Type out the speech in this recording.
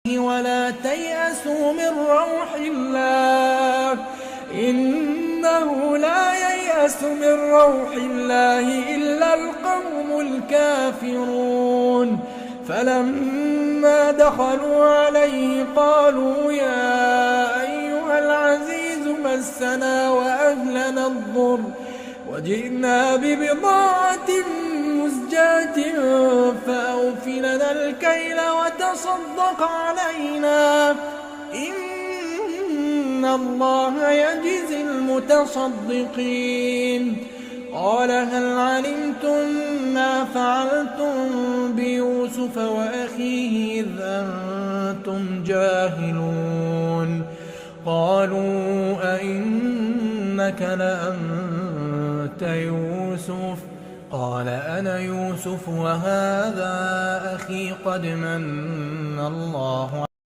ولا تيأسوا من روح الله إنه لا ييأس من روح الله إلا القوم الكافرون فلما دخلوا عليه قالوا يا أيها العزيز مسنا وأهلنا الضر وجئنا ببضاعة مزجاة فأوف لنا الكيل وتصدق علينا إن الله يجزي المتصدقين قال هل علمتم ما فعلتم بيوسف وأخيه إذ أنتم جاهلون قالوا أئنك لأنت يوسف قال أنا يوسف وهذا أخي قد من الله